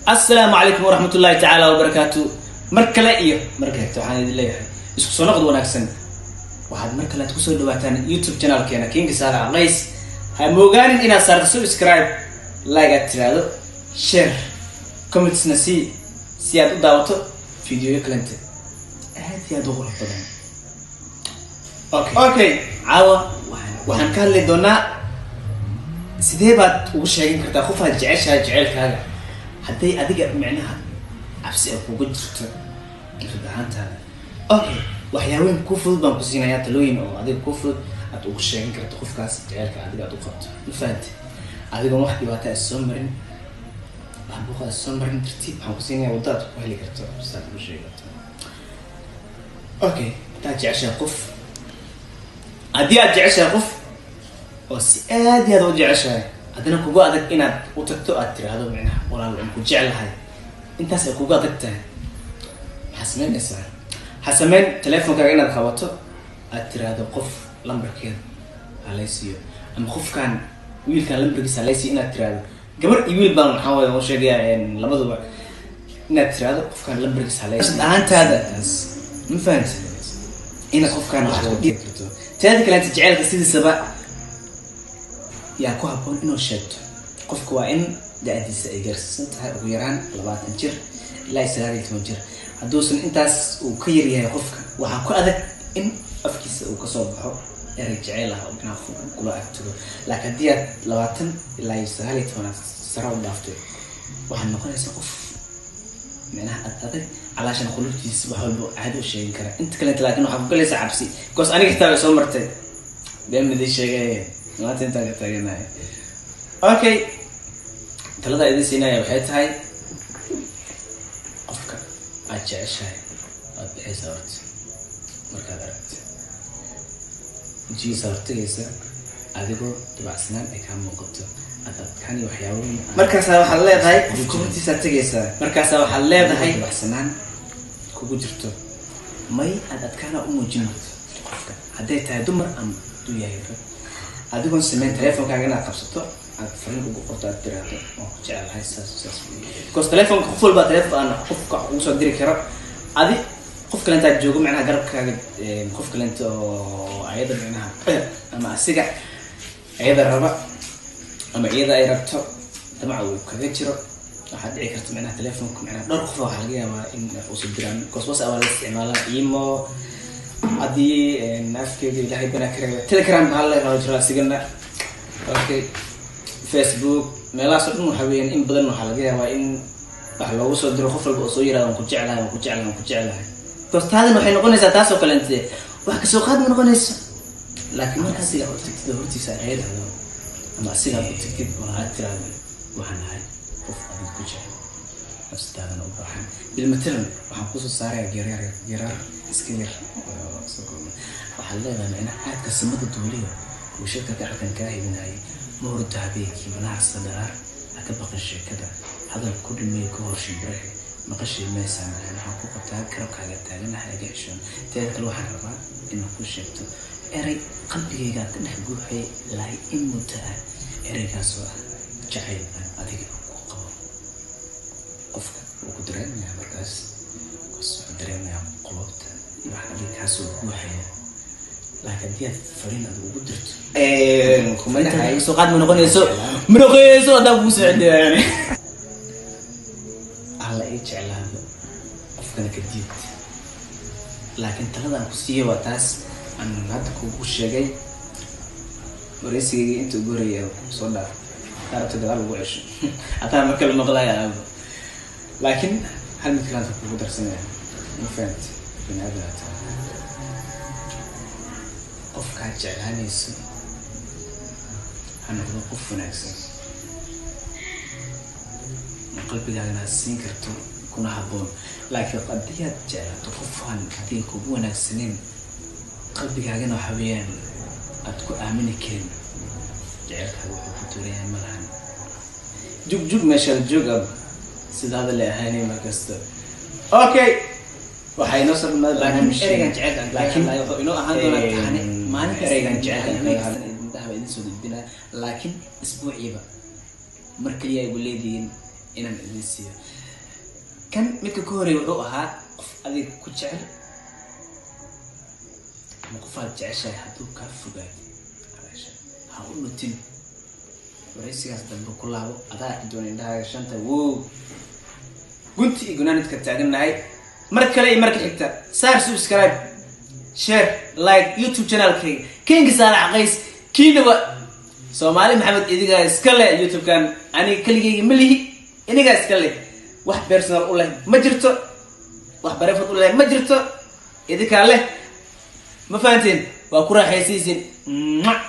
Asalaamu calaykum waraxmat ullahi tacaala wabarakaatu. Mar kale iyo marka xigta waxaan idin leeyahay isku soo noqod wanaagsan. Waxaad mar kale aad kusoo dhawaataan YouTube channelkeena Kinga Saalax Qays. Ha moogaanin inaad saarto subscribe, like, aad tiraahdo share, commentsna si aad u daawato videoyo kalente aad iyo aad u qurux badan. Okay, caawa waxaan ka hadli doonaa sidee baad ugu sheegan kartaa qof aad jeceshahay jeceylkaaga, hadday adiga micnaha cabsi ay kuga jirto nafsad ahaantaada. Okay, waxyaabooyin ku fudud baan ku siinayaa, talooyin oo adiga ku fudud aad ugu sheegan karto qofkaas jeceylka adiga aad u qabto. Ma fahanti? Adigoon wax dhibaata a soo marin, wax buuqa a soo marin, tartiib waxaan ku siinayaa waddo aad ku heli karto sidaad ugu sheegi karto. Okay, haddaad jeceshahay qof, haddii aad jeceshahay qof oo si aad iyo aad u jeceshahay, haddana kugu adag inaad u tagto aad tiraahdo micnaha "Walaal, waan ku jeclahay," intaas ay kugu adag tahay, maxaa sameynaysaa? Ha sameyn teleefonkaaga inaad qabato aad tiraahdo "Qof lambarkeeda halaysiiyo" ama "Qofkaan wiilkaan lambarkiisa halaysiiyo" inaad tiraahdo. Gabar iyo wiil baan waxaa waye u sheegaya labaduba, inaad tiraahdo "Qofkaan lambarkiisa halaysiiyo" ahaantaada. Ma fahamti? Inaad qofkaan wax ku dhiiri karto. Teeda kaleeta, jeceylka sidiisaba yaa ku habboon inuu sheegto? Qofka waa in da-diisa ay gaarsiisan tahay ugu yaraan 20 jir ilaa 19 jir. Hadduusan intaas uu ka yaryahay qofka, waxaa ku adag in afkiisa uu kasoo baxo erey jeceyl ah oo micnaha qofka kula agtago. Laakiin haddii aad 20 ilaa iyo 19 aad sare u dhaaftay, waxaad noqonaysaa qof micnaha ad adag, calaashan qulubtiisa wax walba caadi u sheegin kara. Inta kalenta laakiin waxaa ku galaysa cabsi, because aniga xitaa way soo martay. Been madii sheegay, maanta intaan ka taaganahay. Okay, talada idin siinaya waxay tahay qofka aad jeceshahay waad bixaysaa horta. Markaad aragto wejigiisa, hortagaysa adigoo dabacsanaan ay kaa muuqato, aad adkaan iyo waxyaabooyin. Markaasaa waxaad leedahay qofka hortiisaad tegaysaa. Markaasaa waxaad leedahay dabacsanaan kugu jirto, may aad adkaana u muujin qofka, hadday tahay dumar ama haduu yahay rag. Adigoon sameyn teleefonkaaga inaad qabsato, aad fariin ugu qorto, aad tiraahdo "Waan ku jecelahay," saas saas, because telefoonka qof walba telefoon aan qofka ugu soo diri karo. Adi qof kale intaad joogo macnaha garabkaaga, qof kalenta oo ayada micnaha ama asiga ayada raba ama iyada ay rabto, damaca uu kaga jiro, waxaa dhici karta micnaha telefoonka micnaha dhowr qof waxaa laga yaabaa in usoo diraan, because WhatsApp waa la isticmaalaa, imo, haddii afkeega ilaahay banaa karayo, Telegram baa la raba jiro asigana. Okay, Facebook, meelahaas oo dhan waxa weeyaan in badan waxaa laga yaabaa in wax loogu soo diro qof walba oo soo yirahdo "Waan ku jeclahay, waan ku jeclahay, waan ku jeclahay," because taadan waxay noqonaysaa taas oo kalente wax kasoo qaad ma noqonayso. Laakiin marka asiga u tagtid oo hortiisa aad tiraahdo ama asiga aad u tagtid oo aad tiraahdo "Waxaan ahay qof adiga ku jecel, nafsadaadana u baahan," bilmatalan waxaan kusoo saaraya geeraar, geeraar iska yar oo soo kooban. Waxaad leedahay micnaha: "Aadka samada duuliyo uu shirka gacalkan kaa hibinayay, ma hurdo habeenkii, mana harsa dharaar, ha ka baqin sheekada, hadal ku dhimay ka hor shimbirahe, maqashay meesaan ahay, waxaan ku qabtaa garabkaaga taaganaha, iga xishoon. Teeda kale waxaan rabaa inaad ku sheegto erey qalbigaygaa ka dhex guuxay lahay in muddo ah, ereygaasoo ah jacayl aan adiga ku qabo." Qofka wuu ku dareemayaa markaas, bas wuxuu dareemayaa qulubta iyo wax adiga kaasoo guuxaya. Laakiin haddii aad fariin aad ugu dirto, kuma dhahay Soo qaad ma noqonayso, ma noqonayso haddaan kugu soo celiyo yani. Alla ii jeclaado qofkana ka diid. Laakiin talada aan ku siiyo waa taas aan hadda kugu sheegay. Wareysigayga inta ugu horreeyay soo dhaaf, hadaa rabto gadaal ugu cesho, hataa ma kala maqlaya aabo. Laakiin hal mid kaleanta kugu darsanaya, ma fahamti? Bini aadam aad tahay, qofkaad jeclaanayso ha noqdo qof wanaagsan oo qalbigaagana aad siin karto, kuna habboon. Laakiin haddii aad jeclaato qof aan adiga kugu wanaagsaneyn, qalbigaagana waxa weeyaan aad ku aamini karin, jecelkaaga wuxuu ku tuurayaa ma lahan. Jug jug meeshaad joog ab sidaada le ahaanay markasta. Okay, waxaa inoo soo dhamaaday Laakiin barnaamijkeena. Ereygan jecelka aan kaga Laakiin hadlayo wuxuu inoo ahaan doonaa taxane maalin kasta, ereygan jecelka aan habeen kaga kasta. hadlayo indhaha baa idin soo gudbinaa, laakiin isbuuciiba mar kaliya ay igu leedihiin. Inaan idin siiyo kan midka ka horeey wuxuu ahaa qof adiga ku jecel ama qofaad jeceshahay hadduu kaa fogaado, calaasha ha u dhutin. Waraysigaas dambe ku laabo, adaa arki doona indhahaaga shanta. Wow, gunti iyo gunaanidka taagannahay. Mar kale iyo marka xigta, saar subscribe, share, like YouTube channelkayga, Kinga Saalax Qays. Kiinaba Soomaali Maxamed, idigaa iska leh YouTube-kan. Aniga keligayga ma lihi, inigaa iska leh. Wax personal u leh ma jirto, wax private u leh ma jirto, idinkaa leh. Ma fahanteen? Waa ku raaxaysaysin. Mwah.